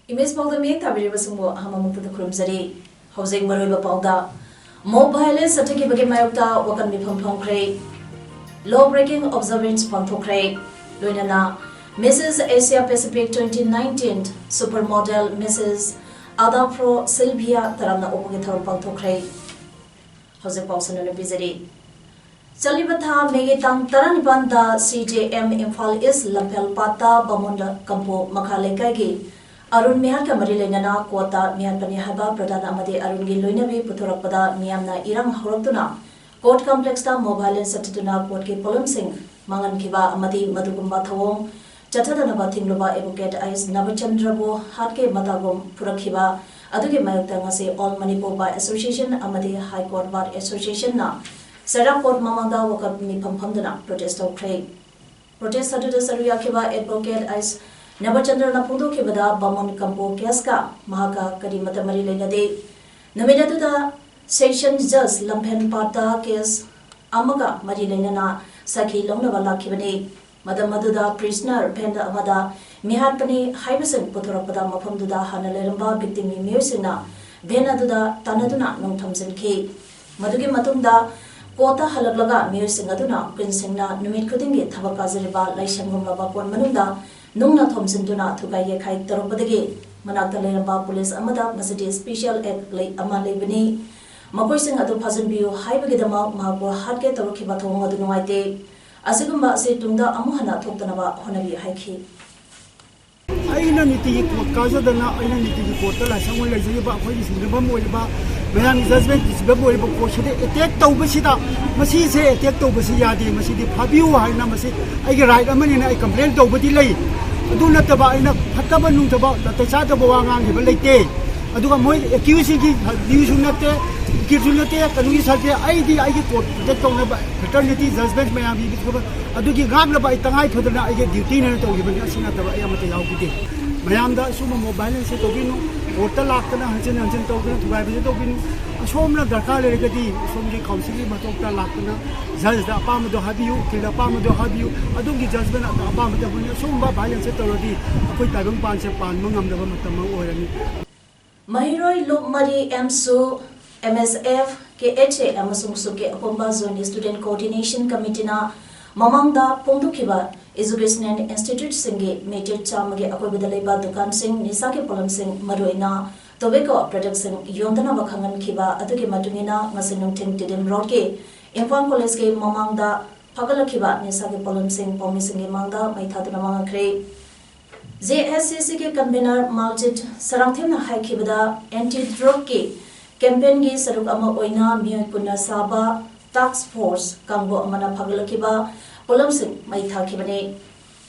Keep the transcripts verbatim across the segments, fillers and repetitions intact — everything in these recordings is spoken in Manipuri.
ꯏꯃꯦꯖ ꯄꯥꯎꯗ ꯃꯤꯠꯌꯦꯡ ꯇꯥꯕꯤꯔꯤꯕꯁꯤꯡꯕꯨ ꯑꯍꯥꯟꯕ ꯃꯛꯇꯗ ꯈꯨꯔꯨꯝꯖꯔꯤ꯫ ꯍꯧꯖꯤꯛ ꯃꯔꯨꯑꯣꯏꯕ ꯄꯥꯎꯗ, ꯃꯣꯕ ꯚꯥꯏꯑꯣꯂꯦꯟꯁ ꯆꯠꯊꯈꯤꯕꯒꯤ ꯃꯥꯌꯣꯛꯇ ꯋꯥꯀꯟ ꯃꯤꯐꯝ ꯐꯝꯈ꯭ꯔꯦ꯫ ꯂꯣ ꯕ꯭ꯔꯦꯀꯤꯡ ꯑꯣꯕꯖꯔꯚꯦꯟꯁ ꯄꯥꯡꯊꯣꯛꯈ꯭ꯔꯦ꯫ ꯂꯣꯏꯅꯅ Mrs Asia Pacific twenty nineteen super model Mrs Adaphro Sylvia ꯇꯔꯥꯝꯅ ꯑꯣꯛꯄꯒꯤ ꯊꯧꯔꯝ ꯄꯥꯡꯊꯣꯛꯈ꯭ꯔꯦ꯫ ꯍꯧꯖꯤꯛ ꯄꯥꯎ ꯁꯟꯗꯣꯛꯅ ꯄꯤꯖꯔꯤ꯫ ꯆꯠꯂꯤꯕ ꯊꯥ ꯃꯦꯒꯤ ꯇꯥꯡ ꯇꯔꯥꯅꯤꯄꯥꯟꯗ ꯁꯤ ꯖꯦ ꯑꯦꯝ ꯏꯝꯐꯥꯜ ꯏꯁ ꯂꯝꯐꯦꯜ ꯄꯥꯠꯇ ꯕꯥꯃꯣꯟ ꯀꯝꯄꯣ ꯃꯈꯥ ꯂꯩꯀꯥꯏꯒꯤ ꯑꯔꯨꯟ ꯃꯤꯍꯥꯠꯀ ꯃꯔꯤ ꯂꯩꯅꯅ ꯀꯣꯔꯠꯇ ꯃꯤꯍꯥꯠꯄꯅꯤ ꯍꯥꯏꯕ ꯄ꯭ꯔꯙꯥꯟ ꯑꯃꯗꯤ ꯑꯔꯨꯟꯒꯤ ꯂꯣꯏꯅꯕꯤ ꯄꯨꯊꯣꯔꯛꯄꯗ ꯃꯤꯌꯥꯝꯅ ꯏꯔꯥꯡ ꯍꯧꯔꯛꯇꯨꯅ ꯀꯣꯔꯠ ꯀꯝꯄ꯭ꯂꯦꯛꯁꯇ ꯃꯣꯕ ꯚꯥꯏꯑꯣꯂꯦꯟꯁ ꯆꯠꯊꯗꯨꯅ ꯀꯣꯔꯠꯀꯤ ꯄꯣꯠꯂꯝꯁꯤꯡ ꯃꯥꯡꯍꯟꯈꯤꯕ ꯑꯃꯗꯤ ꯃꯗꯨꯒꯨꯝꯕ ꯊꯧꯑꯣꯡ ꯆꯠꯊꯗꯅꯕ ꯊꯤꯡꯂꯨꯕ ꯑꯦꯗꯚꯣꯀꯦꯠ ꯑꯩꯁ ꯅꯕꯆꯟꯗ꯭ꯔꯕꯨ ꯍꯥꯠꯀꯦ ꯃꯇꯥꯒꯨꯝ ꯐꯨꯔꯛꯈꯤꯕ ꯑꯗꯨꯒꯤ ꯃꯥꯌꯣꯛꯇ ꯉꯁꯤ ꯑꯣꯜ ꯃꯅꯤꯄꯨꯔ ꯕꯥꯔ ꯑꯦꯁꯣꯁꯤꯌꯦꯁꯟ ꯑꯃꯗꯤ high court bar ꯑꯦꯁꯣꯁꯤꯌꯦꯁꯟꯅ Cera court ꯃꯃꯥꯡꯗ ꯋꯥꯀꯠ ꯃꯤꯐꯝ ꯐꯝꯗꯨꯅ ꯄ꯭ꯔꯣꯇꯦꯁ ꯇꯧꯈ꯭ꯔꯦ꯫ ꯄ꯭ꯔꯣꯇꯦꯁ ꯑꯗꯨꯗ ꯁꯔꯨꯛ ꯌꯥꯈꯤꯕ ꯑꯦꯗꯚꯣꯀꯦꯠ ꯑꯩꯁ ꯅꯕꯆꯟꯗ꯭ꯔꯅ ꯐꯣꯡꯗꯣꯛꯈꯤꯕꯗ ꯕꯥꯃꯣꯟ ꯀꯝꯄꯣ ꯀꯦꯁꯀ ꯃꯍꯥꯛꯀ ꯀꯔꯤꯃꯠꯇ ꯃꯔꯤ ꯂꯩꯅꯗꯦ꯫ ꯅꯨꯃꯤꯠ ꯑꯗꯨꯗ ꯁꯦꯁꯟ ꯖꯖ ꯂꯝꯐꯦꯟ ꯄꯥꯠꯇ ꯀꯦꯁ ꯑꯃꯒ ꯃꯔꯤ ꯂꯩꯅꯅ ꯁꯥꯈꯤ ꯂꯧꯅꯕ ꯂꯥꯛꯈꯤꯕꯅꯤ꯫ ꯃꯇꯝ ꯑꯗꯨꯗ ꯄ꯭ꯔꯤꯁꯅꯔ ꯚꯦꯟ ꯑꯃꯗ ꯃꯤꯍꯥꯠꯄꯅꯤ ꯍꯥꯏꯕꯁꯤꯡ ꯄꯨꯊꯣꯔꯛꯄꯗ ꯃꯐꯝꯗꯨꯗ ꯍꯥꯟꯅ ꯂꯩꯔꯝꯕ ꯚꯤꯛꯇꯤꯝꯒꯤ ꯃꯤꯑꯣꯏꯁꯤꯡꯅ ꯚꯦꯟ ꯑꯗꯨꯗ ꯇꯥꯟꯅꯗꯨꯅ ꯅꯨꯡ ꯊꯝꯖꯤꯟꯈꯤ꯫ ꯃꯗꯨꯒꯤ ꯃꯇꯨꯡꯗ ꯀꯣꯔꯠꯇ ꯍꯜꯂꯛꯂꯒ ꯃꯤꯑꯣꯏꯁꯤꯡ ꯑꯗꯨꯅ ꯀ꯭ꯋꯤꯟꯁꯤꯡꯅ ꯅꯨꯃꯤꯠ ꯈꯨꯗꯤꯡꯒꯤ ꯊꯕꯛ ꯀꯥꯖꯔꯤꯕ ꯂꯥꯏꯁꯪꯒꯨꯝꯂꯕ ꯀꯣꯔꯠ ꯃꯅꯨꯡꯗ ꯅꯨꯡꯅ ꯊꯣꯝꯖꯤꯟꯗꯨꯅ ꯊꯨꯒꯥꯏ ꯌꯩꯈꯥꯏ ꯇꯧꯔꯛꯄꯗꯒꯤ ꯃꯅꯥꯛꯇ ꯂꯩꯔꯝꯕ ꯄꯨꯂꯤꯁ ꯑꯃꯗ ꯃꯁꯤꯗꯤ ꯁ꯭ꯄꯤꯁꯤꯌꯦꯜ ꯑꯦꯛ ꯂꯩ-, ꯑꯃ ꯂꯩꯕꯅꯤ꯫ ꯃꯈꯣꯏꯁꯤꯡ ꯑꯗꯨ ꯐꯥꯖꯤꯟꯕꯤꯌꯨ ꯍꯥꯏꯕꯒꯤꯗꯃꯛ ꯃꯍꯥꯛꯄꯨ ꯍꯥꯠꯀꯦ ꯇꯧꯔꯛꯈꯤꯕ ꯊꯧꯑꯣꯡ ꯑꯗꯨ ꯅꯨꯡꯉꯥꯏꯇꯦ꯫ ꯑꯁꯤꯒꯨꯝꯕ ꯑꯁꯤ ꯇꯨꯡꯗ ꯑꯃꯨꯛ ꯍꯟꯅ ꯊꯣꯛꯇꯅꯕ ꯍꯣꯠꯅꯕꯤꯌꯨ ꯍꯥꯏꯈꯤ꯫ ꯑꯩꯅ ꯅꯤꯇꯤꯒꯤ ꯀꯣꯔꯠ ꯀꯥꯖꯗꯅ, ꯑꯩꯅ ꯅꯤꯇꯤꯒꯤ ꯀꯣꯔꯠꯇ ꯂꯥꯏꯁꯪ ꯑꯣꯏꯅ ꯂꯩꯖꯔꯤꯕ ꯑꯩꯈꯣꯏꯒꯤ ꯁꯤꯟꯐꯝ ꯑꯣꯏꯔꯤꯕ, ꯃꯌꯥꯝꯒꯤ ꯖꯖꯃꯦꯟ ꯄꯤꯕꯤꯐꯝ ꯑꯣꯏꯔꯤꯕ ꯀꯣꯔꯠꯁꯤꯗ ꯑꯦꯇꯦꯛ ꯇꯧꯕꯁꯤꯗ, ꯃꯁꯤꯁꯦ ꯑꯦꯇꯦꯛ ꯇꯧꯕꯁꯤ ꯌꯥꯗꯦ, ꯃꯁꯤꯗꯤ ꯐꯥꯕꯤꯌꯨ ꯍꯥꯏꯅ, ꯃꯁꯤ ꯑꯩꯒꯤ ꯔꯥꯏꯠ ꯑꯃꯅꯤꯅ ꯑꯩ ꯀꯝꯄ꯭ꯂꯦꯟ ꯇꯧꯕꯗꯤ ꯂꯩ꯫ ꯑꯗꯨ ꯅꯠꯇꯕ ꯑꯩꯅ ꯐꯠꯇꯕ ꯅꯨꯡꯗꯕ, ꯅꯥꯇꯩ ꯆꯥꯗꯕ ꯋꯥ ꯉꯥꯡꯈꯤꯕ ꯂꯩꯇꯦ꯫ ꯑꯗꯨꯒ ꯃꯣꯏ ꯑꯦꯀ꯭ꯌꯨꯁꯁꯤꯒꯤ ꯅ꯭ꯌꯨꯁꯁꯨ ꯅꯠꯇꯦ, ꯎꯀꯤꯜꯁꯨ ꯅꯠꯇꯦ, ꯀꯩꯅꯣꯒꯤ ꯁꯥꯏꯠꯁꯦ꯫ ꯑꯩꯗꯤ ꯑꯩꯒꯤ ꯀꯣꯔꯠ ꯄ꯭ꯔꯣꯇꯦꯛ ꯇꯧꯅꯕ, ꯐꯦꯇꯔꯅꯤꯇꯤ ꯖꯖꯃꯦꯟ ꯃꯌꯥꯝꯒꯤ ꯊꯕꯛ ꯑꯗꯨꯒꯤ ꯉꯥꯛꯅꯕ ꯑꯩ ꯇꯉꯥꯏ ꯐꯗꯅ ꯑꯩꯒꯤ ꯗ꯭ꯌꯨꯇꯤꯅꯦꯅ ꯇꯧꯈꯤꯕꯅꯤ꯫ ꯑꯁꯤ ꯅꯠꯇꯕ ꯑꯩ ꯑꯃꯠꯇ ꯌꯥꯎꯈꯤꯗꯦ꯫ ꯃꯌꯥꯝꯗ ꯑꯁꯨꯝꯕ ꯃꯣꯕꯥꯏꯜꯁꯦ ꯇꯧꯕꯤꯅꯨ, ꯀꯣꯔꯠꯇ ꯂꯥꯛꯇꯅ ꯍꯟꯖꯤꯟ ꯍꯟꯖꯤꯟ ꯇꯧꯗꯅ ꯊꯨꯒꯥꯏꯕꯁꯦ ꯇꯧꯕꯤꯅꯨ꯫ ꯑꯁꯣꯝꯅ ꯗꯔꯀꯥꯔ ꯂꯩꯔꯒꯗꯤ ꯁꯣꯝꯒꯤ ꯀꯥꯎꯟꯁꯤꯜꯒꯤ ꯃꯊꯛꯇ ꯂꯥꯛꯇꯅ ꯖꯖꯗ ꯑꯄꯥꯝꯕꯗꯣ ꯍꯥꯏꯕꯤꯌꯨ, ꯎꯀꯤꯜꯗ ꯑꯄꯥꯝꯕꯗꯣ ꯍꯥꯏꯕꯤꯌꯨ, ꯑꯗꯣꯝꯒꯤ ꯖꯖꯃꯦꯟ ꯑꯄꯥꯝꯕꯗ ꯍꯣꯠꯅ-, ꯑꯁꯤꯒꯨꯝꯕ ꯚꯥꯏꯂꯦꯟꯁꯁꯦ ꯇꯧꯔꯗꯤ ꯑꯩꯈꯣꯏ ꯇꯥꯏꯕꯪꯄꯥꯟꯁꯦ ꯄꯥꯟꯕ ꯉꯝꯗꯕ ꯃꯇꯝ ꯑꯃ ꯑꯣꯏꯔꯅꯤ꯫ ꯃꯍꯩꯔꯣꯏ ꯂꯨꯞ ꯃꯔꯤ ꯑꯦꯝꯁꯨ, ꯑꯦꯝ ꯑꯦꯁ ꯑꯦꯐ, ꯀꯦ ꯑꯩꯆ ꯑꯦ ꯑꯃꯁꯨꯡ ꯁꯨꯛꯀꯤ ꯑꯄꯨꯝꯕ ꯖꯣꯏꯟ ꯁ꯭ꯇꯨꯗꯦꯟꯠ ꯀꯣꯑꯣꯔꯗꯤꯅꯦꯁꯟ ꯀꯃꯤꯇꯤꯅ ꯃꯃꯥꯡꯗ ꯐꯣꯡꯗꯣꯛꯈꯤꯕ ꯑꯦꯖꯨꯀꯦꯁꯅꯦꯜ ꯏꯟꯁꯇꯤꯇ꯭ꯌꯨꯠꯁꯤꯡꯒꯤ ꯃꯤꯇꯔ ꯆꯥꯝꯃꯒꯤ ꯑꯀꯣꯏꯕꯗ ꯂꯩꯕ ꯗꯨꯀꯥꯟꯁꯤꯡ, ꯅꯤꯁꯥꯒꯤ ꯄꯣꯠꯂꯝꯁꯤꯡ, ꯃꯔꯨꯑꯣꯏꯅ ꯇꯣꯕꯦꯀꯣ ꯄ꯭ꯔꯗꯛꯁꯤꯡ ꯌꯣꯟꯗꯅꯕ ꯈꯪꯍꯟꯈꯤꯕ ꯑꯗꯨꯒꯤ ꯃꯇꯨꯡ ꯏꯟꯅ ꯉꯁꯤ ꯅꯨꯡꯊꯤꯜ ꯇꯤꯗꯤꯝ ꯔꯣꯗꯀꯤ ꯏꯝꯐꯥꯜ ꯀꯣꯂꯦꯖꯀꯤ ꯃꯃꯥꯡꯗ ꯐꯒꯠꯂꯛꯈꯤꯕ ꯅꯤꯁꯥꯒꯤ ꯄꯣꯠꯂꯝꯁꯤꯡ ꯄꯥꯎꯃꯤꯁꯤꯡꯒꯤ ꯃꯥꯡꯗ ꯃꯩ ꯊꯥꯗꯨꯅ ꯃꯥꯡꯍꯟꯈ꯭ꯔꯦ꯫ ꯖꯦ ꯑꯦꯁ ꯁꯤ ꯁꯤꯒꯤ ꯀꯟꯚꯦꯅꯔ ꯃꯥꯜꯖꯤꯠ ꯁꯔꯥꯡꯊꯦꯝꯅ ꯍꯥꯏꯈꯤꯕꯗ, ꯑꯦꯟꯇꯤ ꯗ꯭ꯔꯒꯀꯤ ꯀꯦꯝꯄꯦꯟꯒꯤ ꯁꯔꯨꯛ ꯑꯃ ꯑꯣꯏꯅ ꯃꯤꯑꯣꯏ ꯀꯨꯟꯅ ꯁꯥꯕ ꯇꯥꯛꯁ ꯐꯣꯔꯁ ꯀꯥꯡꯕꯨ ꯑꯃꯅ ꯐꯒꯠꯂꯛꯈꯤꯕ ꯄꯣꯠꯂꯝꯁꯤꯡ ꯃꯩ ꯊꯥꯈꯤꯕꯅꯤ꯫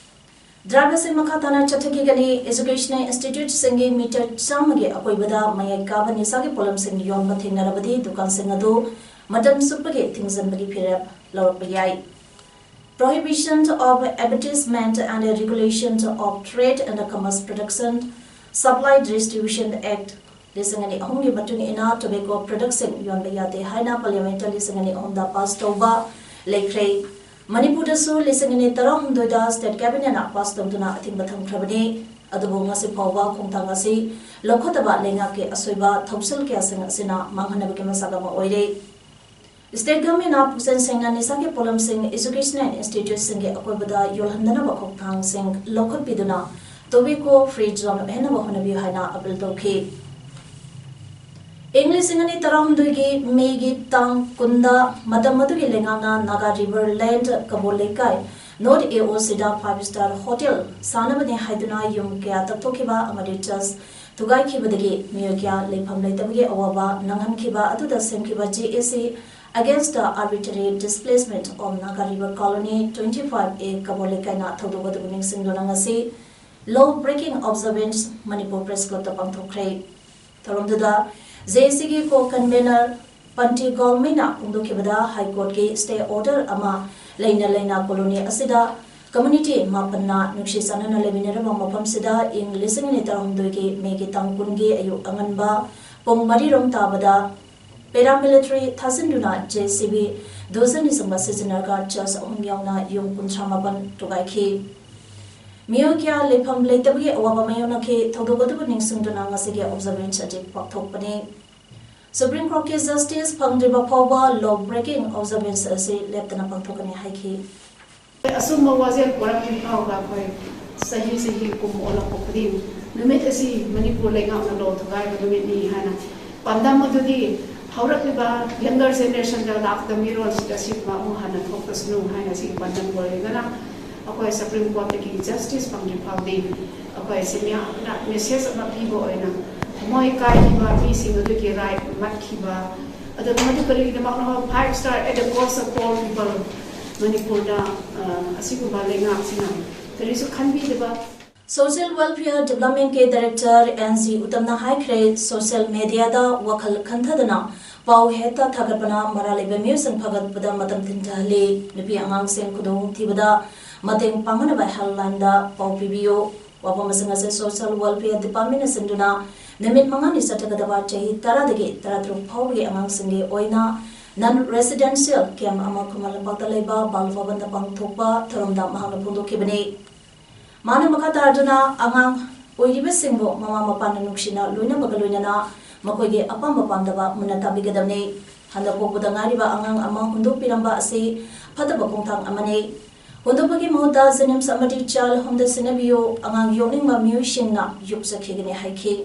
ꯗ꯭ꯔꯥꯏꯚꯔꯁꯤꯡ ꯃꯈꯥ ꯇꯥꯅ ꯆꯠꯊꯈꯤꯒꯅꯤ꯫ ꯑꯦꯖꯨꯀꯦꯁꯅꯦꯜ ꯏꯟꯁꯇꯤꯇ꯭ꯌꯨꯠꯁꯤꯡꯒꯤ ꯃꯤꯇꯔ ꯆꯥꯝꯃꯒꯤ ꯑꯀꯣꯏꯕꯗ ꯃꯌꯥꯏ ꯀꯥꯕ ꯅꯤꯁꯥꯒꯤ ꯄꯣꯠꯂꯝꯁꯤꯡ ꯌꯣꯟꯕ ꯊꯦꯡꯅꯔꯕꯗꯤ ꯗꯨꯀꯥꯟꯁꯤꯡ ꯑꯗꯨ ꯃꯇꯝ ꯆꯨꯞꯄꯒꯤ ꯊꯤꯡꯖꯤꯟꯕꯒꯤ ꯐꯤꯔꯦꯞ ꯂꯧꯔꯛꯄ ꯌꯥꯏ꯫ Prohibition of Advertisement and Regulation of Trade and Commerce Production, Supply Distribution Act ꯂꯤꯁꯤꯡ ꯑꯅꯤ ꯑꯍꯨꯝꯒꯤ ꯃꯇꯨꯡ ꯏꯟꯅ ꯇꯣꯕꯦꯀꯣ ꯄ꯭ꯔꯗꯛꯁꯤꯡ ꯌꯣꯟꯕ ꯌꯥꯗꯦ ꯍꯥꯏꯅ ꯄꯥꯔꯂꯤꯌꯥꯃꯦꯟꯠꯇ ꯂꯤꯁꯤꯡ ꯑꯅꯤ ꯑꯍꯨꯝꯗ ꯄꯥꯁ ꯇꯧꯕ ꯂꯩꯈ꯭ꯔꯦ꯫ ꯃꯅꯤꯄꯨꯔꯗꯁꯨ ꯂꯤꯁꯤꯡ ꯑꯅꯤ ꯇꯔꯥꯍꯨꯝꯗꯣꯏꯗ ꯁ꯭ꯇꯦꯠ ꯀꯦꯕꯤꯅꯦꯠꯅ ꯄꯥꯁ ꯇꯧꯗꯨꯅ ꯑꯊꯤꯡꯕ ꯊꯝꯈ꯭ꯔꯕꯅꯤ꯫ ꯑꯗꯨꯕꯨ ꯉꯁꯤ ꯐꯥꯎꯕ ꯈꯣꯡꯊꯥꯡ ꯑꯁꯤ ꯂꯧꯈꯠꯇꯕ ꯂꯩꯉꯥꯛꯀꯤ ꯑꯁꯣꯏꯕ ꯊꯧꯁꯤꯜ ꯀꯌꯥꯁꯤꯡ ꯑꯁꯤꯅ ꯃꯥꯡꯍꯟꯅꯕꯒꯤ ꯃꯁꯛ ꯑꯃ ꯑꯣꯏꯔꯦ꯫ ꯁ꯭ꯇꯦꯠ ꯒꯚꯔꯟꯃꯦꯟꯠꯅ ꯄꯨꯛꯆꯦꯜ ꯁꯦꯡꯅ ꯅꯤꯁꯥꯒꯤ ꯄꯣꯠꯂꯝꯁꯤꯡ ꯑꯦꯖꯨꯀꯦꯁꯅꯦꯜ ꯏꯟꯁꯇꯤꯇ꯭ꯌꯨꯠꯁꯤꯡꯒꯤ ꯑꯀꯣꯏꯕꯗ ꯌꯣꯜꯍꯟꯗꯅꯕ ꯈꯣꯡꯊꯥꯡꯁꯤꯡ ꯂꯧꯈꯠꯄꯤꯗꯨꯅ ꯇꯣꯕꯦꯀꯣ ꯐ꯭ꯔꯤ ꯖꯣꯟ ꯑꯣꯏꯍꯟꯅꯕ ꯍꯣꯠꯅꯕꯤꯌꯨ ꯍꯥꯏꯅ ꯑꯄꯤꯜ ꯇꯧꯈꯤ꯫ ꯏꯪ ꯂꯤꯁꯤꯡ ꯑꯅꯤ ꯇꯔꯥꯍꯨꯝꯗꯣꯏꯒꯤ ꯃꯦꯒꯤ ꯇꯥꯡ ꯀꯨꯟꯗ ꯃꯇꯝ ꯑꯗꯨꯒꯤ ꯂꯩꯉꯥꯛꯅ ꯅꯥꯒꯥ ꯔꯤꯚꯔ ꯂꯦꯟꯗ ꯀꯕꯣ ꯂꯩꯀꯥꯏ ꯅꯣꯔꯠ ꯑꯦ ꯑꯣ ꯁꯤꯗ ꯐꯥꯏꯚ ꯁ꯭ꯇꯥꯔ ꯍꯣꯇꯦꯜ ꯁꯥꯅꯕꯅꯤ ꯍꯥꯏꯗꯨꯅ ꯌꯨꯝ ꯀꯌꯥ ꯇꯛꯊꯣꯛꯈꯤꯕ ꯑꯃꯗꯤ ꯆꯔꯆ ꯊꯨꯒꯥꯏꯈꯤꯕꯗꯒꯤ ꯃꯤꯑꯣꯏ ꯀꯌꯥ ꯂꯩꯐꯝ ꯂꯩꯇꯕꯒꯤ ꯑꯋꯥꯕ ꯅꯪꯍꯟꯈꯤꯕ ꯑꯗꯨꯗ ꯁꯦꯝꯈꯤꯕ ꯖꯦ ꯑꯦ ꯁꯤ Against the Arbitrary Displacement of Naga River Colony twenty five A ꯀꯕꯣ ꯂꯩꯀꯥꯏꯅ ꯊꯧꯗꯣꯛ ꯑꯗꯨꯕꯨ ꯅꯤꯡꯁꯤꯡꯗꯨꯅ ꯉꯁꯤ Law Breaking Observance Manipur Press Clubꯇ ꯄꯥꯡꯊꯣꯛꯈ꯭ꯔꯦ꯫ ꯊꯧꯔꯝꯗꯨꯗ ꯖꯦ ꯑꯦ ꯁꯤꯒꯤ ꯀꯣ ꯀꯟꯚꯦꯅꯔ ꯄꯟꯇꯤ ꯒꯣꯜꯃꯩꯅ ꯐꯣꯡꯗꯣꯛꯈꯤꯕꯗ ꯍꯥꯏ ꯀꯣꯔꯠꯀꯤ ꯁ꯭ꯇꯦ ꯑꯣꯔꯗꯔ ꯑꯃ ꯂꯩꯅ ꯂꯩꯅ ꯀꯣꯂꯣꯅꯤ ꯑꯁꯤꯗ ꯀꯝꯃ꯭ꯌꯨꯅꯤꯇꯤ ꯃꯥꯄꯟꯅ ꯅꯨꯡꯁꯤ ꯆꯥꯟꯅꯅ ꯂꯩꯃꯤꯟꯅꯔꯕ ꯃꯐꯝꯁꯤꯗ ꯏꯪ ꯂꯤꯁꯤꯡ ꯑꯅꯤ ꯇꯔꯥꯍꯨꯝꯗꯣꯏꯒꯤ ꯃꯦꯒꯤ ꯇꯥꯡ ꯀꯨꯟꯒꯤ ꯑꯌꯨꯛ ꯑꯉꯟꯕ ꯄꯨꯡ ꯃꯔꯤꯔꯣꯝ ꯇꯥꯕꯗ ꯄꯦꯔꯥꯃꯤꯂꯤꯇꯔꯤ ꯊꯥꯖꯤꯟꯗꯨꯅ ꯖꯦ ꯁꯤ ꯕꯤ ꯗꯣꯖꯔꯅꯆꯤꯡꯕ ꯁꯤꯖꯤꯟꯅꯔꯒ ꯆꯔꯆ ꯑꯍꯨꯝ ꯌꯥꯎꯅ ꯌꯨꯝ ꯀꯨꯟꯊ꯭ꯔꯥ ꯃꯥꯄꯟ ꯊꯨꯒꯥꯏꯈꯤ꯫ ꯃꯤꯑꯣꯏ ꯀꯌꯥ ꯂꯩꯐꯝ ꯂꯩꯇꯕꯒꯤ ꯑꯋꯥꯕ ꯃꯥꯌꯣꯛꯅꯈꯤ꯫ ꯊꯧꯗꯣꯛ ꯑꯗꯨꯕꯨ ꯅꯤꯡꯁꯤꯡꯗꯨꯅ ꯉꯁꯤꯒꯤ ꯑꯣꯕꯖꯔꯚꯦꯟꯁ ꯑꯁꯤ ꯄꯥꯡꯊꯣꯛꯄꯅꯤ꯫ ꯁꯨꯄ꯭ꯔꯤꯝ ꯀꯣꯔꯠꯀꯤ ꯖꯁꯇꯤꯁ ꯐꯪꯗ꯭ꯔꯤꯕ ꯐꯥꯎꯕ ꯂꯣ ꯕ꯭ꯔꯦꯀꯤꯡ ꯑꯣꯕꯖꯔꯚꯦꯟꯁ ꯑꯁꯤ ꯂꯦꯞꯇꯅ ꯄꯥꯡꯊꯣꯛꯀꯅꯤ ꯍꯥꯏꯈꯤ꯫ ꯑꯆꯨꯝꯕ ꯋꯥꯖꯦꯜ ꯄꯨꯔꯛꯇ꯭ꯔꯤ ꯐꯥꯎꯕ ꯑꯩꯈꯣꯏ ꯆꯍꯤ ꯆꯍꯤ ꯀꯨꯝ ꯑꯣꯜꯂꯛꯄ ꯈꯨꯗꯤꯡ ꯅꯨꯃꯤꯠ ꯑꯁꯤ ꯃꯅꯤꯄꯨꯔ ꯂꯩꯉꯥꯛꯅ ꯂꯣ ꯊꯨꯒꯥꯏꯕ ꯅꯨꯃꯤꯠꯅꯤ ꯍꯥꯏꯅ ꯄꯥꯟꯗꯝ ꯑꯗꯨꯗꯤ ꯍꯧꯔꯛꯂꯤꯕ ꯌꯪꯒꯔ ꯖꯦꯅꯦꯔꯦꯁꯟꯗ ꯂꯥꯛꯀꯗꯕ ꯃꯤꯔꯣꯜꯁꯤꯗ ꯁꯤꯒꯨꯝꯕ ꯑꯃꯨꯛ ꯍꯟꯅ ꯊꯣꯛꯇꯁꯅꯨ ꯍꯥꯏꯅ ꯁꯤꯒꯤ ꯄꯥꯟꯗꯝ ꯑꯣꯏꯔꯒꯅ ꯑꯩꯈꯣꯏ ꯁꯨꯄ꯭ꯔꯤꯝ ꯀꯣꯔꯠꯇꯒꯤ ꯖꯁꯇꯤꯁ ꯐꯪꯗ꯭ꯔꯤ ꯐꯥꯎꯗꯤ ꯑꯩꯈꯣꯏ ꯁꯤꯃꯤꯌꯥꯅ ꯃꯦꯁꯦꯖ ꯑꯃ ꯄꯤꯕ ꯑꯣꯏꯅ ꯊꯃꯣꯏ ꯀꯥꯏꯈꯤꯕ ꯃꯤꯁꯤꯡ ꯑꯗꯨꯒꯤ ꯔꯥꯏꯠ ꯃꯠꯈꯤꯕ, ꯑꯗꯨꯒ ꯃꯗꯨ ꯀꯔꯤꯒꯤꯗꯃꯛꯅꯣ five star at the cost of poor people ꯃꯅꯤꯄꯨꯔꯗ ꯑ, ꯑꯁꯤꯒꯨꯝꯕ ꯂꯩꯉꯥꯛꯁꯤꯅ ꯀꯔꯤꯁꯨ ꯈꯟꯕꯤꯗꯕ꯫ ꯁꯣꯁꯤꯌꯦꯜ ꯋꯦꯜꯐꯤꯌꯔ ꯗꯤꯕ꯭ꯂꯞꯃꯦꯟꯠꯀꯤ ꯗꯥꯏꯔꯦꯛꯇꯔ ꯑꯦꯟ ꯖꯤ ꯎꯇꯝꯅ ꯍꯥꯏꯈ꯭ꯔꯦ, ꯁꯣꯁꯤꯌꯦꯜ ꯃꯦꯗꯤꯌꯥꯗ ꯋꯥꯈꯜ ꯈꯟꯊꯗꯅ ꯄꯥꯎ ꯍꯦꯛꯇ ꯊꯥꯒꯠꯄꯅ ꯃꯔꯥ ꯂꯩꯕ ꯃꯤꯑꯣꯏꯁꯤꯡ ꯐꯒꯠꯄꯗ ꯃꯇꯝ ꯊꯤꯟꯊꯍꯜꯂꯤ꯫ ꯅꯨꯄꯤ ꯑꯉꯥꯡꯁꯤꯡ ꯈꯨꯗꯣꯡꯊꯤꯕꯗ ꯃꯇꯦꯡ ꯄꯥꯡꯅꯕ ꯍꯦꯜꯞꯂꯥꯏꯟꯗ ꯄꯥꯎ ꯄꯤꯕꯤꯌꯨ꯫ ꯋꯥꯐꯝ ꯑꯁꯤꯡ ꯑꯁꯤ ꯁꯣꯁꯤꯌꯦꯜ ꯋꯦꯜꯐꯤꯌꯔ ꯗꯤꯄꯥꯔꯠꯃꯦꯟꯅ ꯁꯤꯟꯗꯨꯅ ꯅꯨꯃꯤꯠ ꯃꯉꯥꯅꯤ ꯆꯠꯊꯒꯗꯕ ꯆꯍꯤ ꯇꯔꯥꯗꯒꯤ ꯇꯔꯥꯇꯔꯨꯛ ꯐꯥꯎꯕꯒꯤ ꯑꯉꯥꯡꯁꯤꯡꯒꯤ ꯑꯣꯏꯅ ꯅꯟ ꯔꯦꯁꯤꯗꯦꯟꯁꯤꯌꯦꯜ ꯀꯦꯝꯞ ꯑꯃ ꯈꯨꯃꯟ ꯂꯝꯄꯥꯛꯇ ꯂꯩꯕ ꯕꯥꯜ ꯚꯕꯟꯗ ꯄꯥꯡꯊꯣꯛꯄ ꯊꯧꯔꯝꯗ ꯃꯍꯥꯛꯅ ꯐꯣꯡꯗꯣꯛꯈꯤꯕꯅꯤ꯫ ꯃꯥꯅ ꯃꯈꯥ ꯇꯥꯗꯨꯅ ꯑꯉꯥꯡ ꯑꯣꯏꯔꯤꯕꯁꯤꯡꯕꯨ ꯃꯃꯥ ꯃꯄꯥꯅ ꯅꯨꯡꯁꯤꯅ ꯂꯣꯏꯅꯕꯒ ꯂꯣꯏꯅꯅ ꯃꯈꯣꯏꯒꯤ ꯑꯄꯥꯝꯕ ꯄꯥꯝꯗꯕ ꯃꯨꯟꯅ ꯇꯥꯕꯤꯒꯗꯕꯅꯤ꯫ ꯍꯟꯗꯛ ꯄꯣꯛꯄꯗ ꯉꯥꯏꯔꯤꯕ ꯑꯉꯥꯡ ꯑꯃ ꯍꯨꯟꯗꯣꯛꯄꯤꯔꯝꯕ ꯑꯁꯤ ꯐꯠꯇꯕ ꯈꯣꯡꯊꯥꯡ ꯑꯃꯅꯤ꯫ ꯍꯨꯟꯗꯣꯛꯄꯒꯤ ꯃꯍꯨꯠꯇ ꯖꯦꯅꯤꯝꯁ ꯑꯃꯗꯤ ꯆꯥꯏꯜ ꯍꯣꯝꯗ ꯁꯤꯟꯅꯕꯤꯌꯨ꯫ ꯑꯉꯥꯡ ꯌꯣꯛꯅꯤꯡꯕ ꯃꯤꯑꯣꯏꯁꯤꯡꯅ ꯌꯣꯛꯆꯈꯤꯒꯅꯤ ꯍꯥꯏꯈꯤ꯫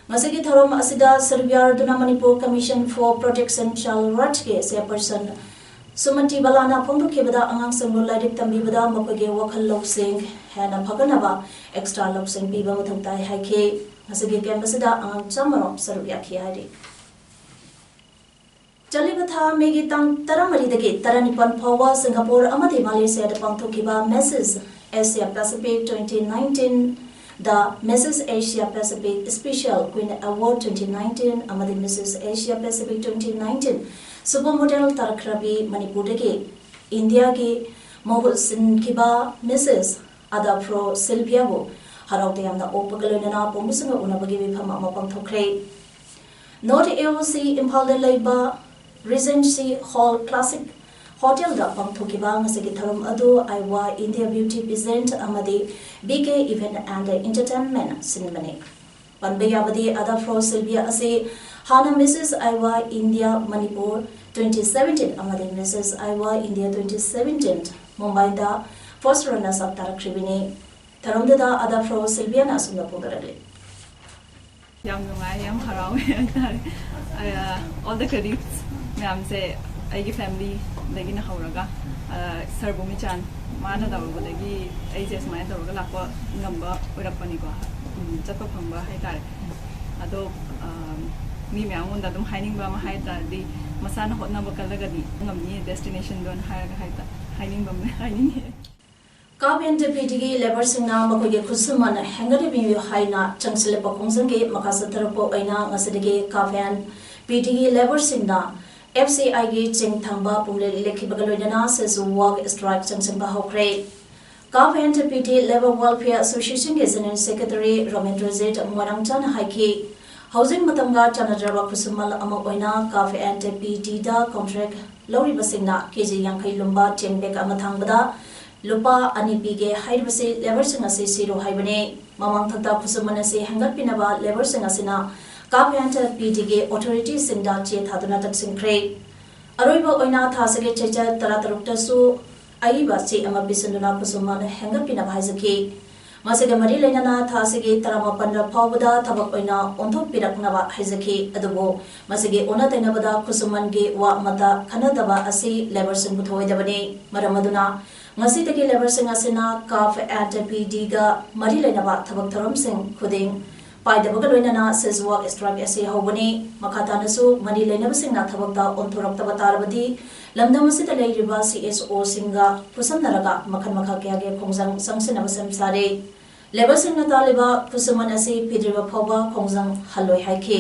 ꯉꯁꯤꯒꯤ ꯊꯧꯔꯝ ꯑꯁꯤꯗ ꯁꯔꯨꯛ ꯌꯥꯔꯗꯨꯅ Manipur Commission for Protection Child Rights ꯀꯤ ꯆꯦꯌꯔꯄꯔꯁꯟ ꯁꯨꯃꯇꯤ ꯕꯂꯥꯅ ꯐꯣꯡꯗꯣꯛꯈꯤꯕꯗ ꯑꯉꯥꯡꯁꯤꯡꯕꯨ ꯂꯥꯏꯔꯤꯛ ꯇꯝꯕꯤꯕꯗ ꯃꯈꯣꯏꯒꯤ ꯋꯥꯈꯜ ꯂꯧꯁꯤꯡ ꯍꯦꯟꯅ ꯐꯒꯠꯅꯕ ꯑꯦꯛꯁꯇ꯭ꯔꯥ ꯂꯧꯁꯤꯡ ꯄꯤꯕ ꯃꯊꯧ ꯇꯥꯏ ꯍꯥꯏꯈꯤ꯫ ꯉꯁꯤꯒꯤ ꯀꯦꯝꯞ ꯑꯁꯤꯗ ꯑꯉꯥꯡ ꯆꯥꯝꯃꯔꯣꯝ ꯁꯔꯨꯛ ꯌꯥꯈꯤ ꯍꯥꯏꯔꯤ꯫ ꯆꯠꯂꯤꯕ ꯊꯥ ꯃꯦꯒꯤ ꯇꯥꯡ ꯇꯔꯥꯃꯔꯤꯗꯒꯤ ꯇꯔꯥꯅꯤꯄꯥꯟ ꯐꯥꯎꯕ ꯁꯤꯡꯒꯥꯄꯨꯔ ꯑꯃꯗꯤ ꯃꯂꯦꯁꯤꯌꯥꯗ ꯄꯥꯡꯊꯣꯛꯈꯤꯕ Mrs Asia Pacific twenty nineteen The Missus Asia Pacific Special Queen Award twenty nineteen ꯑꯃꯗꯤ Missus Asia Pacific twenty nineteen Supermodel ꯇꯥꯔꯛꯈ꯭ꯔꯕꯤ ꯃꯅꯤꯄꯨꯔꯗꯒꯤ ꯏꯟꯗꯤꯌꯥꯒꯤ ꯃꯍꯨꯠ ꯁꯤꯟꯈꯤꯕ Missus ꯑꯗꯥꯐ꯭ꯔꯣ ꯁꯤꯜꯚꯤꯌꯥꯕꯨ ꯍꯔꯥꯎ ꯇꯌꯥꯝꯅ ꯑꯣꯛꯄꯒ ꯂꯣꯏꯅꯅ ꯄꯣꯝꯕꯁꯤꯡꯒ ꯎꯅꯕꯒꯤ ꯃꯤꯐꯝ ꯑꯃ ꯄꯥꯡꯊꯣꯛꯈ꯭ꯔꯦ꯫ North A O C ꯏꯝꯐꯥꯜꯗ ꯂꯩꯕ Regency Hall Classic Hotelꯗ ꯄꯥꯡꯊꯣꯛꯈꯤꯕ ꯉꯁꯤꯒꯤ ꯊꯧꯔꯝ ꯑꯗꯨ Iowa India Beauty Pageant ꯑꯃꯗꯤ B K Event and Entertainment ꯁꯤꯟꯕꯅꯤ꯫ ꯄꯟꯕ ꯌꯥꯕꯗꯤ ꯑꯗꯥꯐ꯭ꯔꯣ ꯁꯤꯜꯚꯤꯌꯥ ꯑꯁꯤ ꯍꯥꯟꯅ Missus Iowa India Manipur twenty seventeen ꯑꯃꯗꯤ Missus Iowa India twenty seventeen ꯃꯨꯝꯕꯥꯏꯗ first runners up ꯇꯥꯔꯛꯈ꯭ꯔꯤꯕꯅꯤ꯫ ꯊꯧꯔꯝꯗꯨꯗ ꯑꯗꯥꯐ꯭ꯔꯣ ꯁꯤꯜꯚꯤꯌꯥꯅ ꯑꯁꯨꯝꯅ ꯐꯣꯡꯗꯣꯔꯛꯂꯤ꯫ ꯌꯥꯝ ꯅꯨꯡꯉꯥꯏ, ꯌꯥꯝ ꯍꯔꯥꯎꯋꯦ ꯍꯥꯏꯇꯥꯔꯦ꯫ ꯑ, all the credits ꯃꯌꯥꯝꯁꯦ ꯑꯩꯒꯤ family ꯗꯒꯤꯅ ꯍꯧꯔꯒ, ꯑ, ꯁꯔ ꯕꯣꯃꯤꯆꯥꯟ ꯃꯥꯅ ꯇꯧꯔꯨꯕꯗꯒꯤ ꯑꯩꯁꯦ ꯁꯨꯃꯥꯏꯅ ꯇꯧꯔꯒ ꯂꯥꯛꯄ ꯉꯝꯕ ꯑꯣꯏꯔꯛꯄꯅꯤꯀꯣ, ꯎꯝ, ꯆꯠꯄ ꯐꯪꯕ ꯍꯥꯏꯇꯥꯔꯦ꯫ ꯑꯗꯣ, ꯑ, ꯃꯤ ꯃꯌꯥꯝꯉꯣꯟꯗ ꯑꯗꯨꯝ ꯍꯥꯏꯅꯤꯡꯕ ꯑꯃ ꯍꯥꯏ ꯇꯥꯔꯗꯤ, ꯃꯁꯥꯅ ꯍꯣꯠꯅꯕ ꯀꯜꯂꯒꯗꯤ ꯉꯝꯅꯤ destination ꯗꯣꯅ ꯍꯥꯏꯔꯒ ꯍꯥꯏꯇꯥ-, ꯍꯥꯏꯅꯤꯡꯕ ꯑꯃ ꯍꯥꯏꯅꯤꯡꯉꯦ꯫ CAF and PTꯒꯤ labourꯁꯤꯡꯅ ꯃꯈꯣꯏꯒꯤ ꯈꯨꯠꯁꯨꯃꯟ ꯍꯦꯟꯒꯠꯍꯟꯕꯤꯌꯨ ꯍꯥꯏꯅ ꯆꯪꯁꯤꯜꯂꯛꯄ ꯈꯣꯡꯖꯪꯒꯤ ꯃꯈꯥ ꯆꯠꯊꯔꯛꯄ ꯑꯣꯏꯅ ꯉꯁꯤꯗꯒꯤ CAF and PTꯒꯤ labourꯁꯤꯡꯅ FCIꯒꯤ ꯆꯤꯡ ꯊꯝꯕ ꯄꯨꯝꯂꯦꯞ ꯂꯦꯞꯈꯤꯕꯒ ꯂꯣꯏꯅꯅ ꯁꯤꯖꯨ walk strike ꯆꯪꯁꯤꯟꯕ ꯍꯧꯈ꯭ꯔꯦ꯫ CAF and PT Labour Welfare Associationꯒꯤ General Secretary ꯔꯣꯃꯦꯟꯗ꯭ꯔꯖꯤꯠ ꯃꯣꯏꯔꯥꯡꯆꯥꯅ ꯍꯥꯏꯈꯤ, ꯍꯧꯖꯤꯛ ꯃꯇꯝꯒ ꯆꯥꯟꯅꯗ꯭ꯔꯕ ꯈꯨꯠꯁꯨꯃꯟ ꯑꯃ ꯑꯣꯏꯅ CAF and PTꯗ contract ꯂꯧꯔꯤꯕꯁꯤꯡꯅ KG ꯌꯥꯡꯈꯩ ꯂꯨꯝꯕ ꯆꯦꯡ bag ꯑꯃ ꯊꯥꯡꯕꯗ ꯂꯨꯄꯥ ꯑꯅꯤ ꯄꯤꯒꯦ ꯍꯥꯏꯔꯤꯕꯁꯤ labourꯁꯤꯡ ꯑꯁꯤ ꯁꯤꯔꯣ ꯍꯥꯏꯕꯅꯤ꯫ ꯃꯃꯥꯡꯊꯛꯇ ꯈꯨꯠꯁꯨꯃꯟ ꯑꯁꯤ ꯍꯦꯟꯒꯠꯄꯤꯅꯕ labourꯁꯤꯡ ꯑꯁꯤꯅ CAF and PTꯒꯤ authorityꯁꯤꯡꯗ ꯆꯦ ꯊꯥꯗꯨꯅ ꯇꯛꯁꯤꯟꯈ꯭ꯔꯦ꯫ ꯑꯔꯣꯏꯕ ꯑꯣꯏꯅ ꯊꯥ ꯑꯁꯤꯒꯤ ꯆꯩꯆꯠ ꯇꯔꯥꯇꯔꯨꯛꯇꯁꯨ ꯑꯏꯕ ꯆꯦ ꯑꯃ ꯄꯤꯁꯤꯟꯗꯨꯅ ꯈꯨꯠꯁꯨꯃꯟ ꯍꯦꯟꯒꯠꯄꯤꯅꯕ ꯍꯥꯏꯖꯈꯤ꯫ ꯃꯁꯤꯒ ꯃꯔꯤ ꯂꯩꯅꯅ ꯊꯥ ꯑꯁꯤꯒꯤ ꯇꯔꯥꯃꯥꯄꯟ ꯐꯥꯎꯕꯗ ꯊꯕꯛ ꯑꯣꯏꯅ ꯑꯣꯟꯊꯣꯛꯄꯤꯔꯛꯅꯕ ꯍꯥꯏꯖꯈꯤ꯫ ꯑꯗꯨꯕꯨ ꯃꯁꯤꯒꯤ ꯑꯣꯟꯅ ꯇꯩꯅꯕꯗ ꯈꯨꯠꯁꯨꯃꯟꯒꯤ ꯋꯥ ꯑꯃꯠꯇ ꯈꯟꯅꯗꯕ ꯑꯁꯤ labourꯁꯤꯡꯕꯨ ꯊꯧꯑꯣꯏꯗꯕꯅꯤ꯫ ꯃꯔꯝ ꯑꯗꯨꯅ ꯉꯁꯤꯗꯒꯤ labourꯁꯤꯡ ꯑꯁꯤꯅ CAF and PTꯒ ꯃꯔꯤ ꯂꯩꯅꯕ ꯊꯕꯛ ꯊꯧꯔꯝꯁꯤꯡ ꯈꯨꯗꯤꯡ ꯄꯥꯏꯗꯕꯒ ꯂꯣꯏꯅꯅ siege walk strike ꯑꯁꯤ ꯍꯧꯕꯅꯤ꯫ ꯃꯈꯥ ꯇꯥꯅꯁꯨ ꯃꯔꯤ ꯂꯩꯅꯕꯁꯤꯡꯅ ꯊꯕꯛꯇ ꯑꯣꯟꯊꯣꯔꯛꯇꯕ ꯇꯥꯔꯕꯗꯤ ꯂꯝꯗꯝ ꯑꯁꯤꯗ ꯂꯩꯔꯤꯕ CSOꯁꯤꯡꯒ ꯈꯨꯠꯁꯝꯅꯔꯒ ꯃꯈꯜ ꯃꯈꯥ ꯀꯌꯥꯒꯤ ꯈꯣꯡꯖꯪ ꯆꯪꯁꯤꯟꯅꯕ ꯁꯦꯝ ꯁꯥꯔꯦ꯫ ꯂꯦꯕꯔꯁꯤꯡꯅ ꯇꯥꯜꯂꯤꯕ ꯈꯨꯠꯁꯨꯃꯟ ꯑꯁꯤ ꯄꯤꯗ꯭ꯔꯤꯕ ꯐꯥꯎꯕ ꯈꯣꯡꯖꯪ ꯍꯜꯂꯣꯏ ꯍꯥꯏꯈꯤ꯫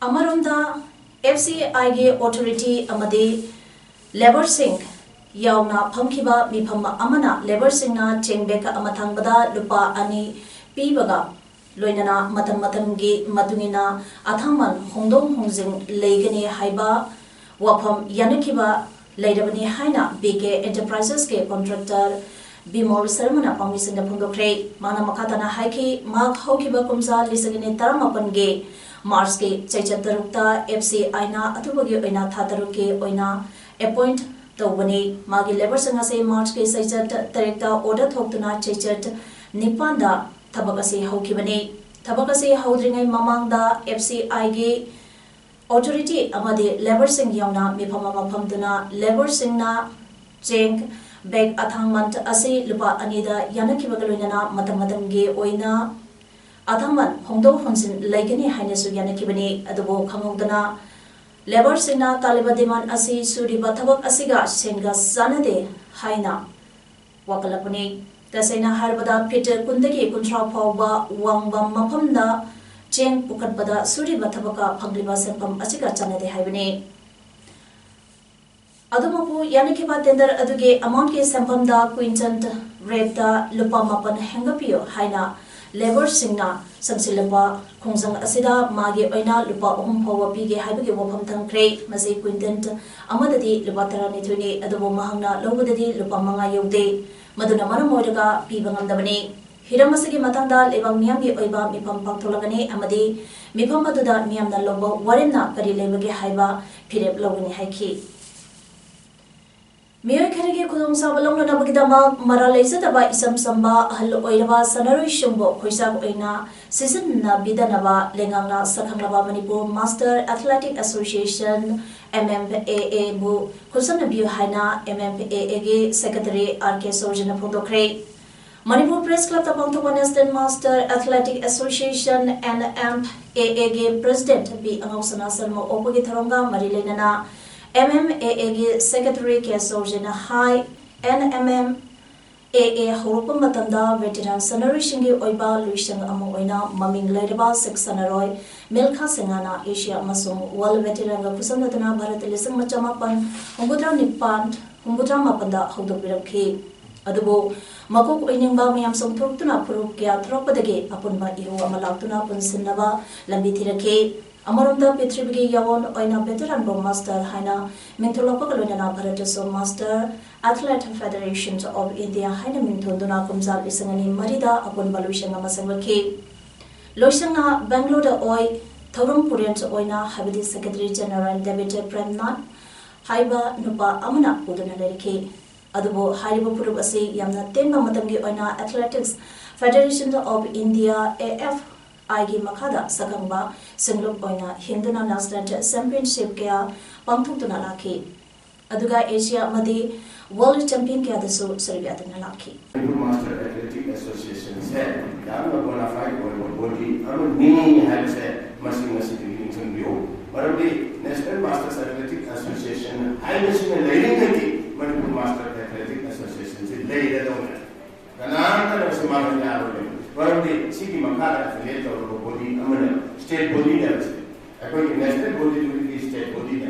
ꯑꯃꯔꯣꯝꯗ, ꯑꯦꯐ ꯁꯤ ꯑꯥꯏꯒꯤ ꯑꯣꯊꯣꯔꯤꯇꯤ ꯑꯃꯗꯤ ꯂꯦꯕꯔꯁꯤꯡ ꯌꯥꯎꯅ ꯐꯝꯈꯤꯕ ꯃꯤꯐꯝ ꯑꯃꯅ ꯂꯦꯕꯔꯁꯤꯡꯅ ꯆꯦꯡ ꯕꯦꯒ ꯑꯃ ꯊꯥꯡꯕꯗ ꯂꯨꯄꯥ ꯑꯅꯤ ꯄꯤꯕꯒ ꯂꯣꯏꯅꯅ ꯃꯇꯝ ꯃꯇꯝꯒꯤ ꯃꯇꯨꯡ ꯏꯟꯅ ꯑꯊꯥꯡꯃꯜ ꯍꯣꯡꯗꯣꯛ ꯍꯣꯡꯖꯤꯟ ꯂꯩꯒꯅꯤ ꯍꯥꯏꯕ ꯋꯥꯐꯝ ꯌꯥꯅꯈꯤꯕ ꯂꯩꯔꯕꯅꯤ ꯍꯥꯏꯅ ꯕꯤ ꯀꯦ ꯑꯦꯟꯇꯔꯄ꯭ꯔꯥꯏꯖꯦꯁꯀꯤ ꯀꯣꯟꯇ꯭ꯔꯦꯛꯇꯔ ꯕꯤꯃꯣꯜ ꯁꯔꯃꯅ ꯄꯥꯎꯃꯤꯁꯤꯡꯗ ꯐꯣꯡꯗꯣꯛꯈ꯭ꯔꯦ꯫ ꯃꯥꯅ ꯃꯈꯥ ꯇꯥꯅ ꯍꯥꯏꯈꯤ, ꯃꯍꯥꯛ ꯍꯧꯈꯤꯕ ꯀꯨꯝꯖꯥ ꯂꯤꯁꯤꯡ ꯑꯅꯤ ꯇꯔꯥꯃꯥꯄꯟꯒꯤ ꯃꯥꯔꯆꯀꯤ ꯆꯩꯆꯠ ꯇꯔꯨꯛꯇ ꯑꯦꯐ ꯁꯤ ꯑꯥꯏꯅ ꯑꯊꯨꯕꯒꯤ ꯑꯣꯏꯅ ꯊꯥ ꯇꯔꯨꯛꯀꯤ ꯑꯣꯏꯅ ꯑꯦꯄꯣꯏꯟꯠ ꯇꯧꯕꯅꯤ꯫ ꯃꯥꯒꯤ ꯂꯦꯕꯔꯁꯤꯡ ꯑꯁꯤ ꯃꯥꯔꯆꯀꯤ ꯆꯩꯆꯠ ꯇꯔꯦꯠꯇ ꯑꯣꯔꯗꯔ ꯊꯣꯛꯇꯨꯅ ꯆꯩꯆꯠ ꯅꯤꯄꯥꯟꯗ ꯊꯕꯛ ꯑꯁꯤ ꯍꯧꯈꯤꯕꯅꯤ꯫ ꯊꯕꯛ ꯑꯁꯤ ꯍꯧꯗ꯭ꯔꯤꯉꯩ ꯃꯃꯥꯡꯗ ꯑꯦꯐ ꯁꯤ ꯑꯥꯏꯒꯤ ꯑꯣꯊꯣꯔꯤꯇꯤ ꯑꯃꯗꯤ ꯂꯦꯕꯔꯁꯤꯡ ꯌꯥꯎꯅ ꯃꯤꯐꯝ ꯑꯃ ꯐꯝꯗꯨꯅ ꯂꯦꯕꯔꯁꯤꯡꯅ ꯆꯦꯡ ꯕꯦꯒ ꯑꯊꯥꯡꯃꯟ ꯑꯁꯤ ꯂꯨꯄꯥ ꯑꯅꯤꯗ ꯌꯥꯅꯈꯤꯕꯒ ꯂꯣꯏꯅꯅ ꯃꯇꯝ ꯃꯇꯝꯒꯤ ꯑꯣꯏꯅ ꯑꯊꯥꯡꯃꯟ ꯍꯣꯡꯗꯣꯛ ꯍꯣꯡꯖꯤꯟ ꯂꯩꯒꯅꯤ ꯍꯥꯏꯅꯁꯨ ꯌꯥꯅꯈꯤꯕꯅꯤ꯫ ꯑꯗꯨꯕꯨ ꯈꯪꯍꯧꯗꯅ ꯂꯦꯕꯔꯁꯤꯡꯅ ꯇꯥꯜꯂꯤꯕ ꯗꯤꯃꯥꯟ ꯑꯁꯤ ꯁꯨꯔꯤꯕ ꯊꯕꯛ ꯑꯁꯤꯒ ꯁꯦꯟꯒ ꯆꯥꯟꯅꯗꯦ ꯍꯥꯏꯅ ꯋꯥꯀꯠꯂꯛꯄꯅꯤ꯫ ꯇꯁꯦꯡꯅ ꯍꯥꯏꯔꯕꯗ, ꯐꯤꯠ ꯀꯨꯟꯗꯒꯤ ꯀꯨꯟꯊ꯭ꯔꯥ ꯐꯥꯎꯕ ꯋꯥꯡꯕ ꯃꯐꯝꯗ ꯆꯦꯡ ꯄꯨꯈꯠꯄꯗ ꯁꯨꯔꯤꯕ ꯊꯕꯛꯀ ꯐꯪꯂꯤꯕ ꯁꯦꯟꯐꯝ ꯑꯁꯤꯒ ꯆꯥꯟꯅꯗꯦ ꯍꯥꯏꯕꯅꯤ꯫ ꯑꯗꯨꯃꯛꯄꯨ, ꯌꯥꯅꯈꯤꯕ ꯇꯦꯟꯗꯔ ꯑꯗꯨꯒꯤ ꯑꯃꯥꯎꯟꯠꯀꯤ ꯁꯦꯟꯐꯝꯗ ꯀ꯭ꯋꯤꯟꯇꯜ ꯔꯦꯠꯇ ꯂꯨꯄꯥ ꯃꯥꯄꯟ ꯍꯦꯟꯒꯠꯄꯤꯌꯨ ꯍꯥꯏꯅ ꯂꯦꯕꯔꯁꯤꯡꯅ ꯆꯪꯁꯤꯜꯂꯛꯄ ꯈꯣꯡꯖꯪ ꯑꯁꯤꯗ ꯃꯥꯒꯤ ꯑꯣꯏꯅ ꯂꯨꯄꯥ ꯑꯍꯨꯝ ꯐꯥꯎꯕ ꯄꯤꯒꯦ ꯍꯥꯏꯕꯒꯤ ꯋꯥꯐꯝ ꯊꯝꯈ꯭ꯔꯦ꯫ ꯃꯁꯤ ꯀ꯭ꯋꯤꯟꯇꯜ ꯑꯃꯗꯗꯤ ꯂꯨꯄꯥ ꯇꯔꯥꯅꯤꯊꯣꯏꯅꯤ, ꯑꯗꯨꯕꯨ ꯃꯍꯥꯛꯅ ꯂꯧꯕꯗꯗꯤ ꯂꯨꯄꯥ ꯃꯉꯥ ꯌꯧꯗꯦ꯫ ꯃꯗꯨꯅ ꯃꯔꯝ ꯑꯣꯏꯔꯒ ꯄꯤꯕ ꯉꯝꯗꯕꯅꯤ꯫ ꯍꯤꯔꯝ ꯑꯁꯤꯒꯤ ꯃꯇꯥꯡꯗ ꯂꯩꯕꯥꯛ ꯃꯤꯌꯥꯝꯒꯤ ꯑꯣꯏꯕ ꯃꯤꯐꯝ ꯄꯥꯡꯊꯣꯛꯂꯒꯅꯤ ꯑꯃꯗꯤ ꯃꯤꯐꯝ ꯑꯗꯨꯗ ꯃꯤꯌꯥꯝꯅ ꯂꯧꯕ ꯋꯥꯔꯦꯞꯅ ꯀꯔꯤ ꯂꯩꯕꯒꯦ ꯍꯥꯏꯕ ꯐꯤꯔꯦꯞ ꯂꯧꯒꯅꯤ ꯍꯥꯏꯈꯤ꯫ ꯃꯤꯑꯣꯏ ꯈꯔꯒꯤ ꯈꯨꯗꯣꯡꯆꯥꯕ ꯂꯧꯅꯅꯕꯒꯤꯗꯃꯛ ꯃꯔꯥꯜ ꯂꯩꯖꯗꯕ ꯏꯆꯝ ꯆꯝꯕ ꯑꯍꯜ ꯑꯣꯏꯔꯕ ꯁꯥꯟꯅꯔꯣꯏꯁꯤꯡꯕꯨ ꯈꯣꯏꯆꯥꯛ ꯑꯣꯏꯅ ꯁꯤꯖꯤꯟꯅꯕꯤꯗꯅꯕ ꯂꯩꯉꯥꯛꯅ ꯁꯛꯈꯪꯂꯕ Manipur master athletic association, M M A ꯑꯦꯕꯨ ꯈꯨꯠꯁꯝꯅꯕꯤꯌꯨ ꯍꯥꯏꯅ ꯑꯦꯝ ꯑꯦꯝ ꯑꯦ ꯑꯦꯒꯤ ꯁꯦꯀ꯭ꯔꯦꯇꯔꯤ ꯑꯥꯔ ꯀꯦ ꯁꯣꯔꯖꯤꯅ ꯐꯣꯡꯗꯣꯛꯈ꯭ꯔꯦ꯫ ꯃꯅꯤꯄꯨꯔ ꯄ꯭ꯔꯦꯁ ꯀ꯭ꯂꯕꯇ ꯄꯥꯡꯊꯣꯛꯄ national master athletic association, N M A ꯑꯦꯒꯤ ꯄ꯭ꯔꯦꯁꯤꯗꯦꯟꯠ ꯄꯤ ꯑꯉꯥꯎꯁꯅꯥ ꯁꯔꯃ ꯑꯣꯛꯄꯒꯤ ꯊꯧꯔꯝꯒ ꯃꯔꯤ ꯂꯩꯅꯅ ꯑꯦꯝ ꯑꯦꯝ ꯑꯦ ꯑꯦꯒꯤ ꯁꯦꯀ꯭ꯔꯦꯇꯔꯤ ꯀꯦ ꯁꯣꯔꯖꯤꯅ ꯍꯥꯏ, N M M A A ꯍꯧꯔꯛꯄ ꯃꯇꯝꯗ ꯚꯦꯇꯦꯔꯥꯟ ꯁꯥꯟꯅꯔꯣꯏꯁꯤꯡꯒꯤ ꯑꯣꯏꯕ ꯂꯨꯏꯁꯪ ꯑꯃ ꯑꯣꯏꯅ ꯃꯃꯤꯡ ꯂꯩꯔꯕ ꯁꯤꯈ ꯁꯥꯟꯅꯔꯣꯏ ꯃꯤꯜꯈꯥ ꯁꯤꯡꯍꯅ ꯑꯦꯁꯤꯌꯥ ꯑꯃꯁꯨꯡ ꯋꯥꯔꯜ ꯚꯦꯇꯦꯔꯥꯟꯒ ꯈꯨꯠꯁꯝꯅꯗꯨꯅ ꯚꯥꯔꯠ ꯂꯤꯁꯤꯡ ꯑꯃ ꯆꯃꯥꯄꯟ ꯍꯨꯝꯐꯨꯇꯔꯥ ꯅꯤꯄꯥꯟ ꯍꯨꯝꯐꯨꯇꯔꯥ ꯃꯥꯄꯟꯗ ꯍꯧꯗꯣꯛꯄꯤꯔꯝꯈꯤ꯫ ꯑꯗꯨꯕꯨ ꯃꯀꯣꯛ ꯑꯣꯏꯅꯤꯡꯕ ꯃꯌꯥꯝ ꯆꯣꯡꯊꯣꯔꯛꯇꯨꯅ ꯐꯨꯔꯨꯞ ꯀꯌꯥ ꯊꯣꯔꯛꯄꯗꯒꯤ ꯑꯄꯨꯟꯕ ꯏꯍꯧ ꯑꯃ ꯂꯥꯛꯇꯨꯅ ꯄꯨꯟꯁꯤꯟꯅꯕ ꯂꯝꯕꯤ ꯊꯤꯔꯛꯈꯤ꯫ ꯑꯃꯔꯣꯝꯗ ꯄ꯭ꯔꯤꯊꯤꯕꯤꯒꯤ ꯌꯥꯑꯣꯟ ꯑꯣꯏꯅ ꯚꯦꯇꯦꯔꯥꯟꯕꯨ ꯃꯥꯁꯇꯔ ꯍꯥꯏꯅ ꯃꯤꯡꯊꯣꯜꯂꯛꯄꯒ ꯂꯣꯏꯅꯅ ꯚꯥꯔꯠꯇꯁꯨ master athlete federation of India ꯍꯥꯏꯅ ꯃꯤꯡꯊꯣꯟꯗꯨꯅ ꯀꯨꯝꯖꯥ ꯂꯤꯁꯤꯡ ꯑꯅꯤ ꯃꯔꯤꯗ ꯑꯄꯨꯟꯕ ꯂꯣꯏꯁꯪ ꯑꯃ ꯁꯦꯝꯒꯠꯈꯤ꯫ ꯂꯣꯏꯁꯪꯅ ꯕꯦꯡꯒ꯭ꯂꯣꯔꯗ ꯑꯣꯏ ꯊꯧꯔꯝ ꯄꯨꯔꯦꯟ ꯑꯣꯏꯅ ꯍꯥꯏꯕꯗꯤ ꯁꯦꯀ꯭ꯔꯦꯇꯔꯤ ꯖꯦꯅꯔꯦꯜ ꯗꯦꯕꯤꯗ ꯄ꯭ꯔꯦꯝꯅꯥꯊ ꯍꯥꯏꯕ ꯅꯨꯄꯥ ꯑꯃꯅ ꯄꯨꯗꯨꯅ ꯂꯩꯔꯛꯈꯤ꯫ ꯑꯗꯨꯕꯨ ꯍꯥꯏꯔꯤꯕ ꯐꯨꯔꯨꯞ ꯑꯁꯤ ꯌꯥꯝꯅ ꯇꯦꯟꯕ ꯃꯇꯝꯒꯤ ꯑꯣꯏꯅ athletics federation of India, A F ꯑꯥꯏꯒꯤ ꯃꯈꯥꯗ ꯁꯛꯈꯪꯕ ꯁꯤꯡꯂꯨꯞ ꯑꯣꯏꯅ ꯍꯤꯡꯗꯨꯅ ꯅꯦꯁꯅꯦꯜ ꯆꯦꯝꯄꯤꯌꯟꯁꯤꯞ ꯀꯌꯥ ꯄꯥꯡꯊꯣꯛꯇꯨꯅ ꯂꯥꯛꯈꯤ꯫ ꯑꯗꯨꯒ ꯑꯦꯁꯤꯌꯥ ꯑꯃꯗꯤ ꯋꯥꯔꯜ ꯆꯦꯝꯄꯤꯌꯟ ꯀꯌꯥꯗꯁꯨ ꯁꯔꯨꯛ ꯌꯥꯗꯨꯅ ꯂꯥꯛꯈꯤ꯫ ꯃꯅꯤꯄꯨꯔ ꯃꯥꯁꯇꯔ ꯑꯦꯊꯂꯦꯇꯤꯛ ꯑꯦꯁꯣꯁꯤꯌꯦꯁꯟꯁꯦ ꯌꯥꯝꯅ ꯕꯣꯅꯥꯐꯥꯏꯗ ꯑꯣꯏꯕ ꯕꯣꯗꯤ ꯑꯃꯅꯤ ꯍꯥꯏꯕꯁꯦ ꯃꯁꯤ ꯉꯁꯤꯗꯒꯤ ꯅꯤꯡꯁꯤꯡꯕꯤꯌꯨ꯫ ꯃꯔꯝꯗꯤ ꯅꯦꯁꯅꯦꯜ ꯃꯥꯁꯇꯔꯁ ꯑꯦꯊꯂꯦꯇꯤꯛ ꯑꯦꯁꯣꯁꯤꯌꯦꯁꯟ ꯍꯥꯏꯕꯁꯤꯅ ꯂꯩꯔꯤꯉꯩꯗꯤ ꯃꯅꯤꯄꯨꯔ ꯃꯥꯁꯇꯔ ꯑꯦꯊꯂꯦꯇꯤꯛ ꯑꯦꯁꯣꯁꯤꯌꯦꯁꯟꯁꯤ ꯂꯩꯔꯗꯧꯅꯦ꯫ ꯀꯅꯥꯝꯇꯅ ꯃꯁꯤ ꯃꯥꯡꯍꯟ ꯌꯥꯔꯣꯏ꯫ ꯃꯔꯝꯗꯤ ꯁꯤꯒꯤ ꯃꯈꯥꯗ ꯑꯦꯐꯤꯂꯤꯌꯦꯠ ꯇꯧꯔꯕ ꯕꯣꯗꯤ ꯑꯃꯅꯦꯕ, ꯁ꯭ꯇꯦꯠ ꯕꯣꯗꯤꯅꯦꯕ ꯁꯤ꯫ ꯑꯩꯈꯣꯏꯒꯤ ꯅꯦꯁꯅꯦꯜ ꯕꯣꯗꯤꯗꯨꯒꯤ ꯁ꯭ꯇꯦꯠ ꯕꯣꯗꯤꯅꯦ꯫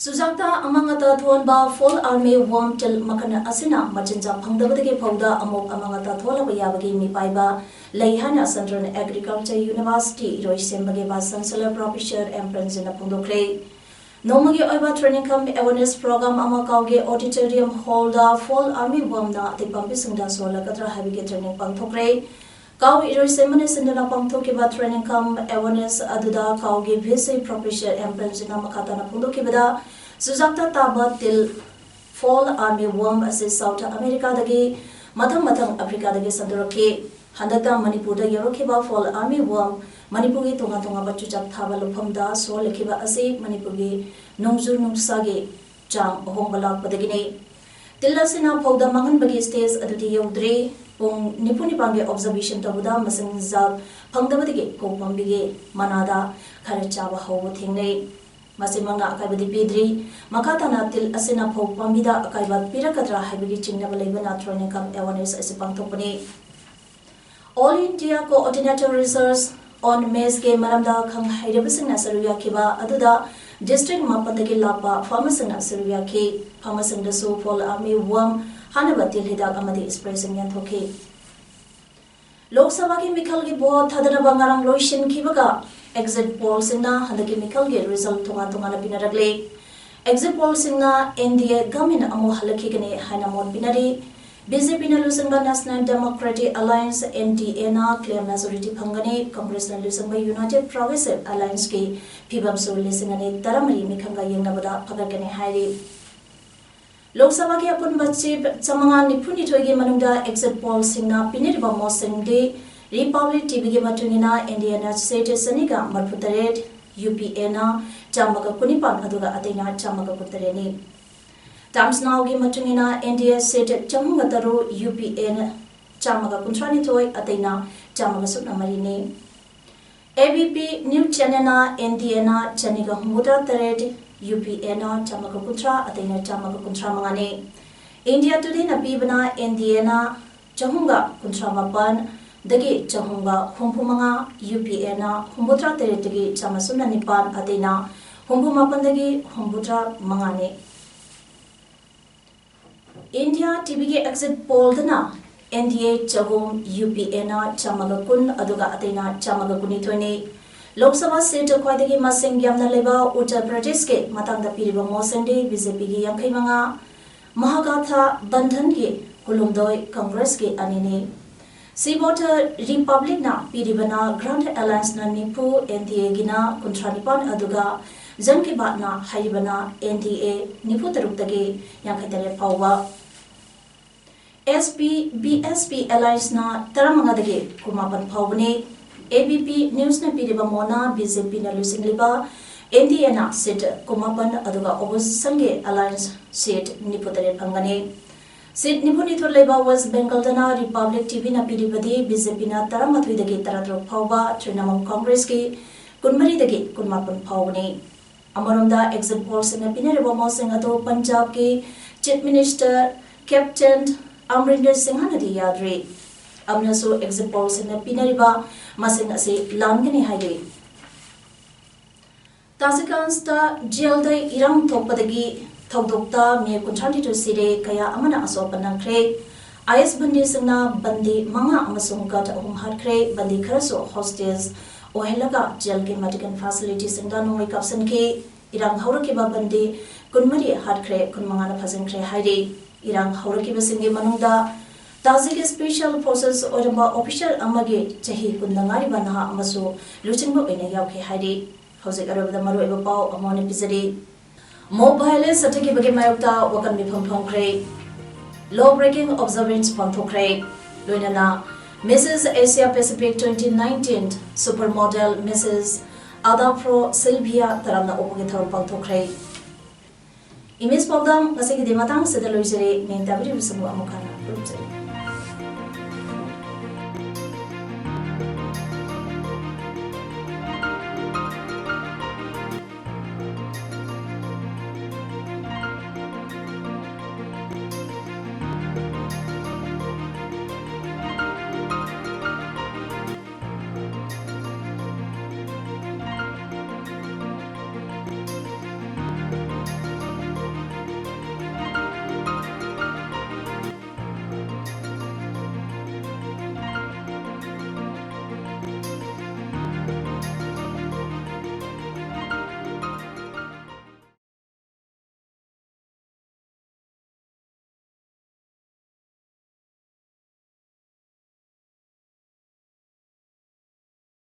ꯆꯨꯖꯥꯛꯇ ꯑꯃꯥꯡ ꯑꯇꯥ ꯊꯣꯛꯍꯟꯕ ꯐꯣꯜ ꯑꯥꯔꯃꯤ ꯋꯥꯔꯝ ꯇꯤꯜ ꯃꯈꯜ ꯑꯁꯤꯅ ꯃꯆꯤꯟꯖꯥꯛ ꯐꯪꯗꯕꯗꯒꯤ ꯐꯥꯎꯗ ꯑꯃꯨꯛ ꯑꯃꯥꯡ ꯑꯇꯥ ꯊꯣꯛꯍꯜꯂꯛꯄ ꯌꯥꯕꯒꯤ ꯃꯤꯄꯥꯏꯕ ꯂꯩ ꯍꯥꯏꯅ ꯁꯦꯟꯇ꯭ꯔꯦꯜ ꯑꯦꯒ꯭ꯔꯤꯀꯜꯆꯔ ꯌꯨꯅꯤꯚꯔꯁꯤꯇꯤ ꯏꯔꯣꯏꯁꯦꯝꯕꯒꯤ ꯚꯥꯏꯁ ꯆꯥꯟꯁꯦꯂꯔ ꯄ꯭ꯔꯣꯐꯦꯁꯔ ꯑꯦꯝ ꯄ꯭ꯔꯦꯝꯖꯤꯠꯅ ꯐꯣꯡꯗꯣꯛꯈ꯭ꯔꯦ꯫ ꯅꯣꯡꯃꯒꯤ ꯑꯣꯏꯕ ꯇ꯭ꯔꯦꯅꯤꯡ ꯀꯝ ꯑꯦꯋꯦꯔꯅꯦꯁ ꯄ꯭ꯔꯣꯒ꯭ꯔꯥꯝ ꯑꯃ ꯀꯥꯎꯒꯤ ꯑꯣꯗꯤꯇꯣꯔꯤꯌꯝ ꯍꯣꯜꯗ ꯐꯣꯜ ꯑꯥꯔꯃꯤ ꯋꯥꯔꯝꯅ ꯑꯇꯩ ꯄꯥꯝꯕꯤꯁꯤꯡꯗ ꯁꯣꯛꯍꯜꯂꯛꯀꯗ꯭ꯔꯥ ꯍꯥꯏꯕꯒꯤ ꯇ꯭ꯔꯦꯅꯤꯡ ꯄꯥꯡꯊꯣꯛꯈ꯭ꯔꯦ꯫ ꯀꯥꯎ ꯏꯔꯣꯏꯁꯦꯝꯕꯅ ꯁꯤꯟꯗꯨꯅ ꯄꯥꯡꯊꯣꯛꯈꯤꯕ ꯇ꯭ꯔꯦꯅꯤꯡ ꯀꯝ ꯑꯦꯋꯦꯔꯅꯦꯁ ꯑꯗꯨꯗ ꯀꯥꯎꯒꯤ ꯚꯤ ꯁꯤ ꯄ꯭ꯔꯣꯐꯦꯁꯔ ꯑꯦꯝ ꯄ꯭ꯔꯦꯝꯖꯤꯠꯅ ꯃꯈꯥ ꯇꯥꯅ ꯐꯣꯡꯗꯣꯛꯈꯤꯕꯗ, ꯆꯨꯖꯥꯛꯇ ꯇꯥꯕ ꯇꯤꯜ ꯐꯣꯜ ꯑꯥꯔꯃꯤ ꯋꯥꯔꯝ ꯑꯁꯤ ꯁꯥꯎꯊ ꯑꯃꯦꯔꯤꯀꯥꯗꯒꯤ ꯃꯊꯪ ꯃꯊꯪ ꯑꯐ꯭ꯔꯤꯀꯥꯗꯒꯤ ꯁꯟꯗꯣꯔꯛꯈꯤ꯫ ꯍꯟꯗꯛꯇ ꯃꯅꯤꯄꯨꯔꯗ ꯌꯧꯔꯛꯈꯤꯕ ꯐꯣꯜ ꯑꯥꯔꯃꯤ ꯋꯥꯔꯝ ꯃꯅꯤꯄꯨꯔꯒꯤ ꯇꯣꯉꯥꯟ ꯇꯣꯉꯥꯟꯕ ꯆꯨꯖꯥꯛ ꯊꯥꯕ ꯂꯧꯐꯝꯗ ꯁꯣꯛꯍꯜꯂꯛꯈꯤꯕ ꯑꯁꯤ ꯃꯅꯤꯄꯨꯔꯒꯤ ꯅꯣꯡꯖꯨ ꯅꯨꯡꯁꯥꯒꯤ ꯆꯥꯡ ꯑꯍꯣꯡꯕ ꯂꯥꯛꯄꯗꯒꯤꯅꯤ꯫ ꯇꯤꯜ ꯑꯁꯤꯅ ꯐꯧꯗ ꯃꯥꯡꯍꯟꯕꯒꯤ ꯁ꯭ꯇꯦꯖ ꯑꯗꯨꯗꯤ ꯌꯧꯗ꯭ꯔꯤ꯫ ꯄꯨꯡ ꯅꯤꯐꯨ ꯅꯤꯄꯥꯟꯒꯤ ꯑꯣꯕꯖꯔꯕꯦꯁꯟ ꯇꯧꯕꯗ ꯃꯆꯤꯟꯖꯥꯛ ꯐꯪꯗꯕꯗꯒꯤ ꯀꯣꯛ ꯄꯥꯝꯕꯤꯒꯤ ꯃꯅꯥꯗ ꯈꯔ ꯆꯥꯕ ꯍꯧꯕ ꯊꯦꯡꯅꯩ꯫ ꯃꯁꯤꯃꯛꯅ ꯑꯀꯥꯏꯕꯗꯤ ꯄꯤꯗ꯭ꯔꯤ꯫ ꯃꯈꯥ ꯇꯥꯅ ꯇꯤꯜ ꯑꯁꯤꯅ ꯐꯧ ꯄꯥꯝꯕꯤꯗ ꯑꯀꯥꯏꯕ ꯄꯤꯔꯛꯀꯗ꯭ꯔꯥ ꯍꯥꯏꯕꯒꯤ ꯆꯤꯡꯅꯕ ꯂꯩꯕꯅ ꯊ꯭ꯔꯣꯅꯤꯀꯝ ꯑꯦꯋꯥꯔꯅꯦꯁ ꯑꯁꯤ ꯄꯥꯡꯊꯣꯛꯄꯅꯤ꯫ All India Coordinator Research on Maizeꯒꯤ ꯃꯔꯝꯗ ꯈꯪ ꯍꯩꯔꯕꯁꯤꯡꯅ ꯁꯔꯨꯛ ꯌꯥꯈꯤꯕ ꯑꯗꯨꯗ district ꯃꯥꯄꯟꯗꯒꯤ ꯂꯥꯛꯄ farmerꯁꯤꯡꯅ ꯁꯔꯨꯛ ꯌꯥꯈꯤ꯫ Farmerꯁꯤꯡꯗꯁꯨ Fall Army Worm ꯍꯥꯠꯅꯕ ꯇꯤꯜ ꯍꯤꯗꯥꯛ ꯑꯃꯗꯤ sprayꯁꯤꯡ ꯌꯦꯟꯊꯣꯛꯈꯤ꯫ ꯂꯣꯛ ꯁꯚꯥꯒꯤ ꯃꯤꯈꯜꯒꯤ vote ꯊꯥꯗꯅꯕ ꯉꯔꯥꯡ ꯂꯣꯏꯁꯤꯟꯈꯤꯕꯒ exit pollꯁꯤꯡꯅ ꯍꯟꯗꯛꯀꯤ ꯃꯤꯈꯜꯒꯤ result ꯇꯣꯉꯥꯟ ꯇꯣꯉꯥꯟꯅ ꯄꯤꯅꯔꯛꯂꯦ꯫ Exit pollꯁꯤꯡꯅ NDA government ꯑꯃꯨꯛ ꯍꯜꯂꯛꯈꯤꯒꯅꯤ ꯍꯥꯏꯅ ꯃꯣꯠ ꯄꯤꯅꯔꯤ꯫ BJPꯅ ꯂꯨꯆꯤꯡꯕ National Democratic Alliance, NDAꯅ clear majority ꯐꯪꯒꯅꯤ꯫ Congressꯅ ꯂꯨꯆꯤꯡꯕ United Progressive Allianceꯀꯤ ꯐꯤꯕꯝꯁꯨ ꯂꯤꯁꯤꯡ ꯑꯅꯤ ꯇꯔꯥꯃꯔꯤ ꯃꯤꯈꯜꯒ ꯌꯦꯡꯅꯕꯗ ꯐꯒꯠꯀꯅꯤ ꯍꯥꯏꯔꯤ꯫ ꯂꯣꯛ ꯁꯚꯥꯒꯤ ꯑꯄꯨꯟꯕ seat ꯆꯥꯃꯉꯥ ꯅꯤꯐꯨꯅꯤꯊꯣꯏꯒꯤ ꯃꯅꯨꯡꯗ exit pollꯁꯤꯡꯅ ꯄꯤꯅꯔꯤꯕ ꯃꯣꯠꯁꯤꯡꯗꯤ, Republic TVꯒꯤ ꯃꯇꯨꯡ ꯏꯟꯅ NDAꯅ seat ꯆꯅꯤꯒ ꯃꯔꯤꯐꯨꯇꯔꯦꯠ, UPAꯅ ꯆꯥꯝꯃꯒ ꯀꯨꯟꯅꯤꯄꯥꯟ, ꯑꯗꯨꯒ ꯑꯇꯩꯅ ꯆꯥꯝꯃꯒ ꯀꯨꯟꯇꯔꯦꯠꯅꯤ꯫ Times Nowꯒꯤ ꯃꯇꯨꯡ ꯏꯟꯅ NDA seat ꯆꯍꯨꯝꯒ ꯇꯔꯨꯛ, UPAꯅ ꯆꯥꯝꯃꯒ ꯀꯨꯟꯊ꯭ꯔꯥꯅꯤꯊꯣꯏ, ꯑꯇꯩꯅ ꯆꯥꯝꯃꯒ ꯁꯨꯞꯅ ꯃꯔꯤꯅꯤ꯫ ABP News Channelꯅ NDAꯅ ꯆꯅꯤꯒ ꯍꯨꯝꯐꯨꯇꯔꯥ ꯇꯔꯦꯠ, UPAꯅ ꯆꯥꯝꯃꯒ ꯀꯨꯟꯊ꯭ꯔꯥ, ꯑꯇꯩꯅ ꯆꯥꯝꯃꯒ ꯀꯨꯟꯊ꯭ꯔꯥ ꯃꯉꯥꯅꯤ꯫ India Todayꯅ ꯄꯤꯕꯅ NDAꯅ ꯆꯍꯨꯝꯒ ꯀꯨꯟꯊ꯭ꯔꯥ ꯃꯥꯄꯟꯗꯒꯤ ꯆꯍꯨꯝꯒ ꯍꯨꯝꯐꯨ ꯃꯉꯥ, UPAꯅ ꯍꯨꯝꯐꯨꯇꯔꯥ ꯇꯔꯦꯠꯇꯒꯤ ꯆꯥꯝꯃ ꯁꯨꯞꯅ ꯅꯤꯄꯥꯟ, ꯑꯇꯩꯅ ꯍꯨꯝꯐꯨ ꯃꯥꯄꯟꯗꯒꯤ ꯍꯨꯝꯐꯨꯇꯔꯥ ꯃꯉꯥꯅꯤ꯫ India TVꯒꯤ exit pollꯗꯅ NDA ꯆꯍꯨꯝ, UPAꯅ ꯆꯥꯝꯃꯒ ꯀꯨꯟ, ꯑꯗꯨꯒ ꯑꯇꯩꯅ ꯆꯥꯝꯃꯒ ꯀꯨꯟꯅꯤꯊꯣꯏꯅꯤ꯫ ꯂꯣꯛ ꯁꯚꯥ seat ꯈ꯭ꯋꯥꯏꯗꯒꯤ ꯃꯁꯤꯡ ꯌꯥꯝꯅ ꯂꯩꯕ ꯎꯠꯇꯔ ꯄ꯭ꯔꯗꯦꯁꯀꯤ ꯃꯇꯥꯡꯗ ꯄꯤꯔꯤꯕ ꯃꯣꯠꯁꯤꯡꯗꯤ BJPꯒꯤ ꯌꯥꯡꯈꯩ ꯃꯉꯥ, ꯃꯍꯥꯒꯥꯊꯥ ꯕꯟꯙꯟꯒꯤ ꯀꯨꯟꯍꯨꯝꯗꯣꯏ, Congressꯀꯤ ꯑꯅꯤꯅꯤ꯫ Sea Voter Republicꯅ ꯄꯤꯔꯤꯕꯅ Grand Allianceꯅ ꯅꯤꯐꯨ, NDAꯒꯤꯅ ꯀꯨꯟꯊ꯭ꯔꯥ ꯅꯤꯄꯥꯟ, ꯑꯗꯨꯒ Mann Ki Baatꯅ ꯍꯥꯏꯔꯤꯕꯅ NDA ꯅꯤꯐꯨ ꯇꯔꯨꯛꯇꯒꯤ ꯌꯥꯡꯈꯩ ꯇꯔꯦꯠ ꯐꯥꯎꯕ꯫ SP BSP Allianceꯅ ꯇꯔꯥꯃꯉꯥꯗꯒꯤ ꯀꯨꯟꯃꯥꯄꯟ ꯐꯥꯎꯕꯅꯤ꯫ ABP Newsꯅ ꯄꯤꯔꯤꯕ ꯃꯣꯠꯅ BJPꯅ ꯂꯨꯆꯤꯡꯂꯤꯕ NDAꯅ seat ꯀꯨꯟꯃꯥꯄꯟ, ꯑꯗꯨꯒ oppositionꯒꯤ alliance seat ꯅꯤꯐꯨꯇꯔꯦꯠ ꯐꯪꯒꯅꯤ꯫ Seat ꯅꯤꯐꯨꯅꯤꯊꯣꯏ ꯂꯩꯕ West Bengalꯗꯅ Republic TVꯅ ꯄꯤꯔꯤꯕꯗꯤ BJPꯅ ꯇꯔꯥꯃꯥꯊꯣꯏꯗꯒꯤ ꯇꯔꯥꯇꯔꯨꯛ ꯐꯥꯎꯕ, Trinamool Congressꯀꯤ ꯀꯨꯟꯃꯔꯤꯗꯒꯤ ꯀꯨꯟꯃꯥꯄꯟ ꯐꯥꯎꯕꯅꯤ꯫ ꯑꯃꯔꯣꯝꯗ, exit pollꯁꯤꯡꯅ ꯄꯤꯅꯔꯤꯕ ꯃꯁꯤꯡ ꯑꯗꯨ ꯄꯟꯖꯥꯕꯀꯤ Chief Minister Captain Amarinder Singhꯅꯗꯤ ꯌꯥꯗ꯭ꯔꯤ꯫ ꯑꯃꯅꯁꯨ exit pollꯁꯤꯡꯅ ꯄꯤꯅꯔꯤꯕ ꯃꯁꯤꯡ ꯑꯁꯤ ꯂꯥꯟꯒꯅꯤ ꯍꯥꯏꯔꯤ꯫ ꯇꯥꯖꯤꯛꯀꯥꯟꯁꯇ ꯖꯦꯜꯗ ꯏꯔꯥꯡ ꯊꯣꯛꯄꯗꯒꯤ ꯊꯧꯗꯣꯛꯇ ꯃꯤꯑꯣꯏ ꯀꯨꯟꯊ꯭ꯔꯥ ꯅꯤꯊꯣꯏ ꯁꯤꯔꯦ, ꯀꯌꯥ ꯑꯃꯅ ꯑꯁꯣꯛ ꯑꯄꯟ ꯅꯪꯈ꯭ꯔꯦ꯫ IS ꯕꯟꯗꯤꯁꯤꯡꯅ ꯕꯟꯗꯤ ꯃꯉꯥ ꯑꯃꯁꯨꯡ guard ꯑꯍꯨꯝ ꯍꯥꯠꯈ꯭ꯔꯦ꯫ ꯕꯟꯗꯤ ꯈꯔꯁꯨ hostage ꯑꯣꯏꯍꯜꯂꯒ ꯖꯦꯜꯒꯤ medical facilityꯁꯤꯡꯗ ꯅꯣꯡꯃꯩ ꯀꯥꯞꯁꯤꯟꯈꯤ꯫ ꯏꯔꯥꯡ ꯍꯧꯔꯛꯈꯤꯕ ꯕꯟꯗꯤ ꯀꯨꯟꯃꯔꯤ ꯍꯥꯠꯈ꯭ꯔꯦ, ꯀꯨꯟꯃꯉꯥꯅ ꯐꯥꯖꯤꯟꯈ꯭ꯔꯦ ꯍꯥꯏꯔꯤ꯫ ꯏꯔꯥꯡ ꯍꯧꯔꯛꯈꯤꯕꯁꯤꯡꯒꯤ ꯃꯅꯨꯡꯗ ꯇꯥꯖꯤꯛ special forces ꯑꯣꯏꯔꯝꯕ officer ꯑꯃꯒꯤ ꯆꯍꯤ ꯀꯨꯟꯗ ꯉꯥꯏꯔꯤꯕ ꯅꯍꯥ ꯑꯃꯁꯨ ꯂꯨꯆꯤꯡꯕ ꯑꯣꯏꯅ ꯌꯥꯎꯈꯤ ꯍꯥꯏꯔꯤ꯫ ꯍꯧꯖꯤꯛ ꯑꯔꯣꯏꯕꯗ ꯃꯔꯨꯑꯣꯏꯕ ꯄꯥꯎ ꯑꯃꯨꯛ ꯍꯟꯅ ꯄꯤꯖꯔꯤ꯫ Mob violence ꯆꯠꯊꯈꯤꯕꯒꯤ ꯃꯥꯌꯣꯛꯇ ꯋꯥꯀꯟ ꯃꯤꯐꯝ ꯐꯣꯡꯈ꯭ꯔꯦ꯫ Law breaking observance ꯄꯥꯡꯊꯣꯛꯈ꯭ꯔꯦ꯫ ꯂꯣꯏꯅꯅ Missus Asia Pacific twenty nineteen supermodel Missus Adafro Sylvia ꯇꯔꯥꯝꯅ ꯑꯣꯛꯄꯒꯤ ꯊꯧꯔꯝ ꯄꯥꯡꯊꯣꯛꯈ꯭ꯔꯦ꯫ ꯏꯃꯦꯖ ꯄꯥꯎꯗꯝ ꯉꯁꯤꯒꯤꯗꯤ ꯃꯇꯥꯡ ꯑꯁꯤꯗ ꯂꯣꯏꯖꯔꯦ꯫ ꯃꯤꯡ ꯇꯥꯕꯤꯔꯤꯕꯁꯤꯡꯕꯨ ꯑꯃꯨꯛ ꯍꯟꯅ ꯈꯨꯔꯨꯝꯖꯔꯤ꯫